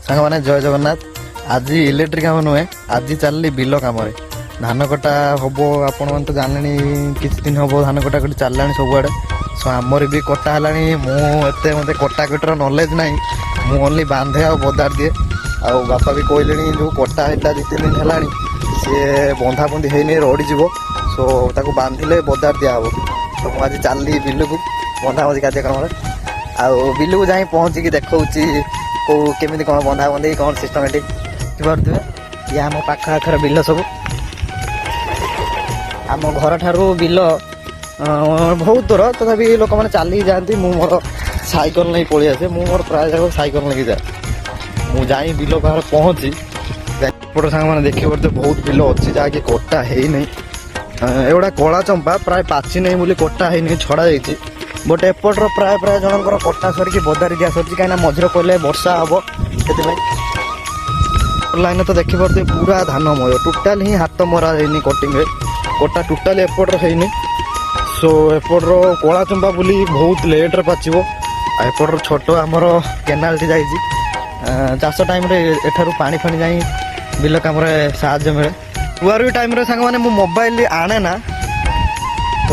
ସାଙ୍ଗମାନେ, ଜୟ ଜଗନ୍ନାଥ। ଆଜି ଇଲେକ୍ଟ୍ରିକ୍ କାମ ନୁହେଁ, ଆଜି ଚାଲିଲି ବିଲ କାମରେ। ଧାନ କଟା ହବ, ଆପଣମାନେ ତ ଜାଣିଲେଣି। କିଛି ଦିନ ହବ ଧାନ କଟା କଟି ଚାଲିଲାଣି ସବୁଆଡ଼େ। ସୋ ଆମର ବି କଟା ହେଲାଣି। ମୁଁ ଏତେ ମୋତେ କଟାକଟିର ନଲେଜ ନାହିଁ। ମୁଁ ଓନ୍ଲି ବାନ୍ଧେ ଆଉ ବଦାର ଦିଏ। ଆଉ ବାପା ବି କହିଲେଣି, ଯେଉଁ କଟା ହେଇଥିଲା 2-3 ଦିନ ହେଲାଣି, ସିଏ ବନ୍ଧା ବନ୍ଧି ହେଇନି, ରଡ଼ିଯିବ। ସୋ ତାକୁ ବାନ୍ଧିଲେ ବଦାର ଦିଆହବ। ତ ମୁଁ ଆଜି ଚାଲିଲି ବିଲକୁ ବନ୍ଧାବନ୍ଧି କାର୍ଯ୍ୟକ୍ରମରେ। ଆଉ ବିଲକୁ ଯାଇ ପହଞ୍ଚିକି ଦେଖଉଛି କୋଉ କେମିତି କ'ଣ ବନ୍ଧାବନ୍ଧି, କ'ଣ ସିଷ୍ଟମେଟିକ୍। ଦେଖିପାରୁଥିବେ, ଇଏ ଆମ ପାଖ ଆଖର ବିଲ ସବୁ। ଆମ ଘରଠାରୁ ବିଲ ବହୁତ ଦୂର, ତଥାପି ଲୋକମାନେ ଚାଲିକି ଯାଆନ୍ତି। ମୁଁ ମୋର ସାଇକେଲ ନେଇ ପଳେଇ ଆସେ। ମୁଁ ମୋର ପ୍ରାୟ ଜାଗାକୁ ସାଇକେଲ ନେଇକି ଯାଏ। ମୁଁ ଯାଇ ବିଲ ପାଖରେ ପହଞ୍ଚି ଏପଟ ସାଙ୍ଗମାନେ ଦେଖିପାରୁଥିବେ, ବହୁତ ବିଲ ଅଛି ଯାହାକି କଟା ହେଇନାହିଁ। ଏଗୁଡ଼ା କଳା ଚମ୍ପା ପ୍ରାୟ ପାଚି ନାହିଁ ବୋଲି କଟା ହେଇନି, ଛଡ଼ା ଯାଇଛି। ବଟ୍ ଏପଟର ପ୍ରାୟ ପ୍ରାୟ ଜଣଙ୍କର କଟା ସରିକି ବଦାରି ଦିଆ ସରିଛି, କାହିଁକିନା ମଝିରେ କହିଲେ ବର୍ଷା ହବ, ସେଥିପାଇଁ। ଲାଇନରେ ତ ଦେଖିପାରୁଥିବେ, ପୁରା ଧାନମୟ। ଟୋଟାଲି ହିଁ ହାତ ମରା ହେଇନି କଟିଂରେ, କଟା ଟୋଟାଲି ଏପଟର ହେଇନି। ସୋ ଏପଟର କଳା ଚମ୍ପା ବୋଲି ବହୁତ ଲେଟ୍ରେ ପାଚିବ। ଆଉ ଏପଟର ଛୋଟ ଆମର କେନାଲଟି ଯାଇଛି। ଚାଷ ଟାଇମ୍ରେ ଏଠାରୁ ପାଣି ଫାଣି ଯାଇ ବିଲ କାମରେ ସାହାଯ୍ୟ ମିଳେ। ରୁଆ ରୁଇ ଟାଇମ୍ରେ ସାଙ୍ଗମାନେ, ମୁଁ ମୋବାଇଲ ଆଣେ ନା।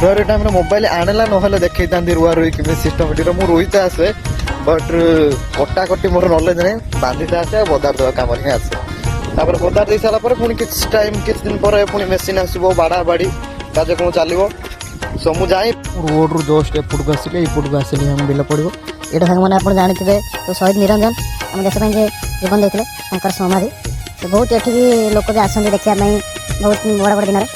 ରୁଆ ରୁଇ ଟାଇମ୍ରେ ମୋବାଇଲ ଆଣିଲା ନହେଲେ ଦେଖେଇଥାନ୍ତି ରୁଆ ରୁଇ କେମିତି ସିଷ୍ଟମେଟିକ୍ର। ମୁଁ ରୋଇତେ ଆସେ, ବଟ୍ କଟାକଟି ମୋର ନଲେଜ ନାହିଁ। ବାନ୍ଧିତେ ଆସେ ଆଉ ବଦାର ଦେବା କାମରେ ହିଁ ଆସେ। ତାପରେ ବଦାର ଦେଇ ସାରିଲା ପରେ ପୁଣି କିଛି ଟାଇମ୍, କିଛି ଦିନ ପରେ ପୁଣି ମେସିନ୍ ଆସିବ, ବାଡ଼ା ବାଡ଼ି କାର୍ଯ୍ୟକ୍ରମ ଚାଲିବ। ସୋ ମୁଁ ଯାଇ ରୋଡ଼ରୁ ଜଷ୍ଟ ଏପଟକୁ ଆସିଲି। ଏପଟକୁ ଆସିଲି, ଆମ ବିଲ ପଡ଼ିବ। ଏଇଟା ସାଙ୍ଗମାନେ, ଆପଣ ଜାଣିଥିବେ ତ, ଶହୀଦ ନିରଞ୍ଜନ ଆମ ଦେଶ ପାଇଁ ଯେ ଜୀବନ ଦେଇଥିଲେ, ତାଙ୍କର ସମାଧି। ତ ବହୁତ ଏଠିକି ଲୋକ ବି ଆସନ୍ତି ଦେଖିବା ପାଇଁ ବହୁତ ବଡ଼ ବଡ଼ ଦିନରେ।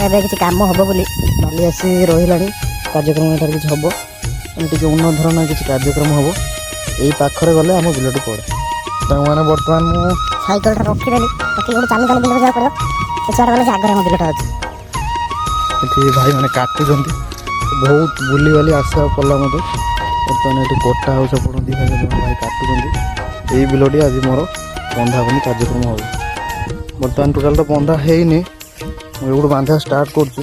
ଏବେ କିଛି କାମ ହବ ବୋଲି ବାଲି ଆସି ରହିଲାଣି। କାର୍ଯ୍ୟକ୍ରମ ଏଠାରେ କିଛି ହେବ, ମାନେ ଟିକେ ଉନ୍ନତ ଧରଣର କିଛି କାର୍ଯ୍ୟକ୍ରମ ହେବ। ଏଇ ପାଖରେ ଗଲେ ଆମ ବିଲଟି ପଡ଼େ। ସାଙ୍ଗମାନେ, ବର୍ତ୍ତମାନ ମୁଁ ସାଇକେଲଟା ରଖିଦେଲି। ରଖିକି ଗୋଟେ ଚାଲି ଚାଲି ବିଲକୁ ଯିବାକୁ ପଡ଼ିବ। କିଛି ବାଟ ଗଲେ ସେ ଆଗରେ ଆମ ବିଲଟା ଅଛି। ଏଠି ଭାଇମାନେ କାଟୁଛନ୍ତି। ବହୁତ ବୁଲିବାଲି ଆସିବାକୁ ପଡ଼ିଲା ମୋତେ। ବର୍ତ୍ତମାନ ଏଠି କଟା ହେଉଛି, ଆପଣ ଦୁଇ ଭାଇ, ଜଣେ ଭାଇ କାଟୁଛନ୍ତି। ଏଇ ବିଲଟି ଆଜି ମୋର ବନ୍ଧାବନ୍ଧି କାର୍ଯ୍ୟକ୍ରମ ହେବ। ବର୍ତ୍ତମାନ ଟୋଟାଲ୍ ତ ବନ୍ଧା ହେଇନି। ମୁଁ ଏଇଠୁ ବାନ୍ଧିବା ଷ୍ଟାର୍ଟ କରୁଛି।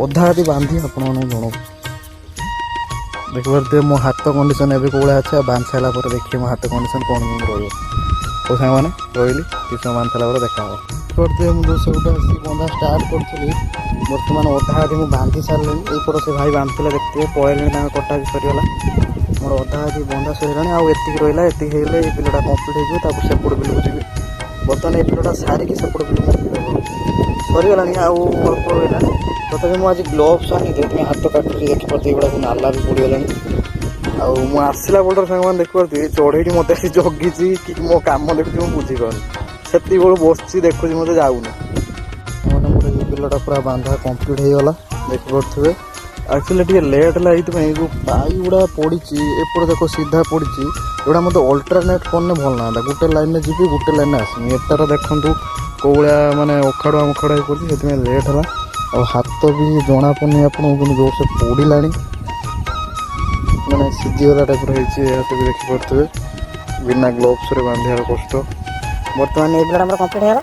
ଅଧା ଅଧି ବାନ୍ଧି ଆପଣମାନଙ୍କୁ ଜଣାଉଛି। ଦେଖିପାରୁଥିବେ ମୋ ହାତ କଣ୍ଡିସନ୍ ଏବେ କୋଉ ଭଳିଆ ଅଛି, ଆଉ ବାନ୍ଧି ସାରିଲା ପରେ ଦେଖିବେ ମୋ ହାତ କଣ୍ଡିସନ୍ କ'ଣ କେମିତି ରହିବ। ହଉ ସାଙ୍ଗମାନେ, ରହିଲି। କିଛି ସମୟ ବାନ୍ଧି ସାରିଲା ପରେ ଦେଖା ହେବ। ଦେଖିପାରୁଥିବେ, ମୁଁ ଯେଉଁ ସେଉଠୁ ଆସିକି ବନ୍ଧା ଷ୍ଟାର୍ଟ କରୁଥିଲି, ବର୍ତ୍ତମାନ ଅଧା ଅଧି ମୁଁ ବାନ୍ଧି ସାରିଲିଣି। ଏଇପଟ ସେ ଭାଇ ବାନ୍ଧୁଥିଲେ, ଦେଖିଥିବେ, ପଳେଇଲେଣି। ତାଙ୍କ କଟା ବି ସରିଗଲା। ମୋର ଅଧା ଅଧି ବନ୍ଧା ସରିଗଲାଣି, ଆଉ ଏତିକି ରହିଲା। ଏତିକି ହେଇଗଲେ ଏଇ ବିଲଟା କମ୍ପ୍ଲିଟ୍ ହେଇଯିବ। ତାପରେ ସେପଟ ବିଲକୁ ଯିବି। ବର୍ତ୍ତମାନ ଏଇ ବିଲଟା ସାରିକି ସେପଟ ବିଲକୁ ସରିଗଲାଣି, ଆଉ ଅଳ୍ପ ରହିଲା। ତଥାପି ମୁଁ ଆଜି ଗ୍ଲୋଭ୍ସ ଆଣିନି, ସେଥିପାଇଁ ହାତ କାଟୁଛି। ଦେଖିପାରୁଥିବେ, ଏଗୁଡ଼ାକୁ ନାଲା ବି ପଡ଼ିଗଲାଣି। ଆଉ ମୁଁ ଆସିଲା ପଟର ସାଙ୍ଗମାନେ ଦେଖିପାରୁଥିବେ, ଚଢ଼େଇଟି ମୋତେ ଆସି ଜଗିଛି କି ମୋ କାମ ଦେଖୁଛି, ମୁଁ ବୁଝିପାରୁନି। ସେତିକି ବେଳୁ ବସିଛି, ଦେଖୁଛି ମୋତେ, ଯାଉନି। ମାନେ ମୋର ଏଇ ବିଲଟା ପୁରା ବାନ୍ଧା କମ୍ପ୍ଲିଟ୍ ହେଇଗଲା, ଦେଖିପାରୁଥିବେ। ଆକ୍ଚୁଆଲି ଟିକେ ଲେଟ୍ ହେଲା ଏଇଥିପାଇଁ, ଯେଉଁ ପାଇ ଗୁଡ଼ା ପଡ଼ିଛି ଏପଟେ ଦେଖ, ସିଧା ପଡ଼ିଛି। ଏଗୁଡ଼ା ମୋତେ ଅଲ୍ଟରନେଟ୍ କଲେ ଭଲ ଲାଗନ୍ତା। ଗୋଟେ ଲାଇନ୍ରେ ଯିବି, ଗୋଟେ ଲାଇନ୍ରେ ଆସିବି। ଏଟାର ଦେଖନ୍ତୁ କେଉଁ ଭଳିଆ ମାନେ ଅଖାଡ଼ୁଆ ମଖାଡ଼ୁଆ ହେଇ ପଡ଼ିଛି, ସେଥିପାଇଁ ଲେଟ୍ ହେଲା। ଆଉ ହାତ ବି ଜଣାପଡ଼ୁନି ଆପଣଙ୍କୁ, କିନ୍ତୁ ଜୋରସେ ପୋଡ଼ିଲାଣି, ମାନେ ସିଝିଗଲା ଟାଇପ୍ର ହେଇଛି। ଏ ହାତ ବି ଦେଖିପାରୁଥିବେ, ବିନା ଗ୍ଲୋଭ୍ସରେ ବାନ୍ଧିବାର କଷ୍ଟ। ବର୍ତ୍ତମାନ ଏଇ ବିଲଟା ଆମର କମ୍ପ୍ଲିଟ୍ ହେଇଗଲା।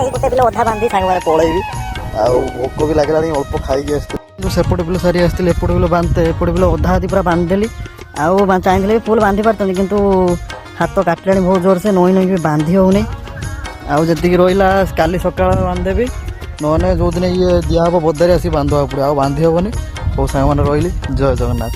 ଏଇ ଗୋଟେ ବିଲ ଅଧା ବାନ୍ଧି ସାଙ୍ଗମାନେ ପଳେଇବି, ଆଉ ଭୋକ ବି ଲାଗିଲାଣି, ଅଳ୍ପ ଖାଇକି ଆସିଥିଲି। ସେପଟେ ବିଲ ସାରି ଆସିଥିଲି ଏପଟେ ବିଲ ବାନ୍ଧତେ। ଏପଟେ ବିଲ ଅଧା ଅଧି ପୁରା ବାନ୍ଧିଦେଲି। ଆଉ ଚାହିଁଥିଲେ ବି ଫୁଲ୍ ବାନ୍ଧି ପାରିଥାନ୍ତି, କିନ୍ତୁ ହାତ କାଟିଲାଣି ବହୁତ ଜୋରସେ, ନଇଁ ନଇଁକି ବି ବାନ୍ଧି ହେଉନି। ଆଉ ଯେତିକି ରହିଲା କାଲି ସକାଳ ବାନ୍ଧିଦେବି, ନହେଲେ ଯେଉଁଦିନ ଇଏ ଦିଆହେବ ବଦାରି, ଆସିକି ବାନ୍ଧିବାକୁ ପଡ଼ିବ, ଆଉ ବାନ୍ଧି ହେବନି। ହଉ ସାଙ୍ଗମାନେ, ରହିଲି। ଜୟ ଜଗନ୍ନାଥ।